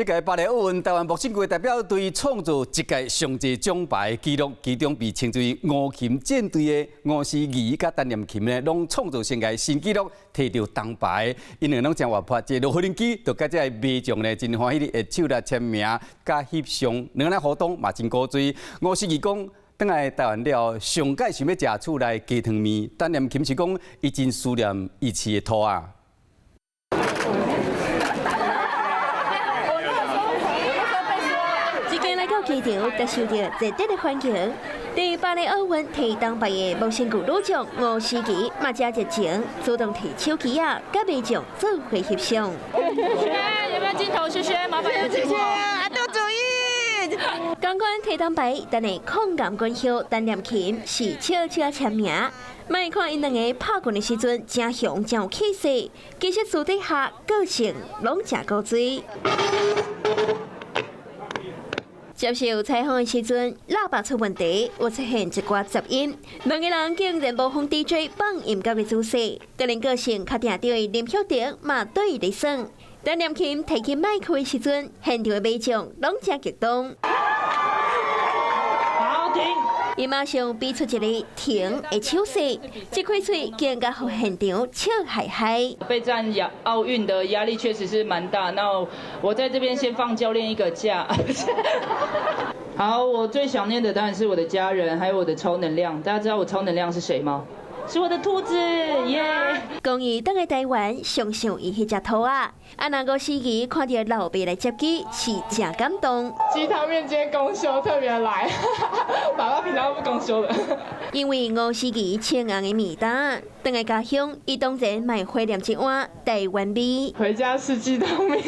這屆巴黎奧運，台灣木身球代表隊創造一屆上濟獎牌紀錄，其中被稱為吳琴戰隊的吳詩儀佮陳念琴呢，攏創造生涯新紀錄，提著銅牌。𪜶兩个攏真活潑，這個無人機就佮這个民眾呢真歡喜的握手來簽名、佮翕相，兩个人互動嘛真古錐。吳詩儀講，轉來台灣了後，上蓋想欲食厝內雞湯麵。陳念琴是講，伊真思念伊飼的兔仔。機場就受到熱烈的歡迎。佇巴黎奧運提銅牌的木身球女將吳詩儀嘛誠熱情，主動提手機仔，佮民眾做伙翕相。有沒有鏡頭？謝謝，麻煩有鏡頭。啊，多注意。仝款提銅牌，但是抗癌軍後陳念琴是笑笑簽名。莫看𪜶兩个拍拳的時陣，誠雄誠有氣勢，其實私底下個性攏誠古錐。接受採訪的時陣，喇叭出問題，有出現一寡雜音。兩個人竟然模仿 DJ 放音樂的姿勢，就連個性較定調的林旭霆嘛對伊咧耍。陳念琴提起麥克的時陣，現場的民眾攏誠激動。好停！伊馬上比出一个停的手勢，這開喙更加予現場笑嗨嗨。備戰亞奧運的壓力確實是蠻大，那我在這邊先放教練一個假。好，我最想念的當然是我的家人，還有我的超能量。大家知道我超能量是誰嗎？是我的兔子耶！講伊轉來台灣，上想伊彼隻兔仔。啊，那吳詩儀看著老爸來接機，是誠感動。雞湯麵今天公休特別來，爸爸平常不公休的。因為吳詩儀穿紅的麵單，轉來家鄉，伊當然嘛懷念這碗台灣味。回家吃雞湯麵。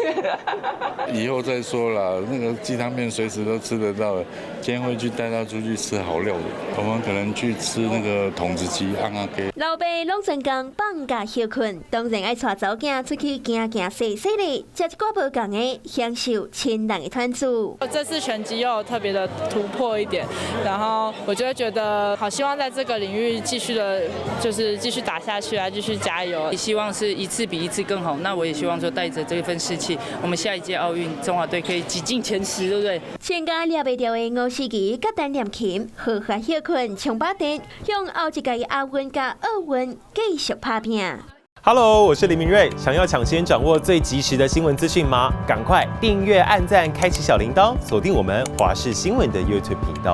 以後再說啦，那個雞湯麵隨時都吃得到。今天會去帶他出去吃好料的，我們可能去吃那個筒子雞、甕仔雞。老爸攏專工放假歇睏，當然愛帶查某囝出去行行踅踅咧，食一寡無仝的，享受親人的團聚。這次成績又特別的突破一點，然後我就會覺得好希望在這個領域繼續的，就是繼續打下去啊，繼續加油。希望是一次比一次更好。那我也希望說帶着這份士氣，我們下一屆奧運中華隊可以擠進前十，對不對？穿甲掠袂牢的吳詩儀佮陳念琴，好好歇睏，充飽電，向後一屆亞運佮奧運繼續拍拚。 Hello，我是林明瑞。想要搶先掌握最及時的新聞資訊嗎？趕快訂閱、按讚、開啟小鈴鐺，鎖定我們華視新聞的 YouTube 頻道。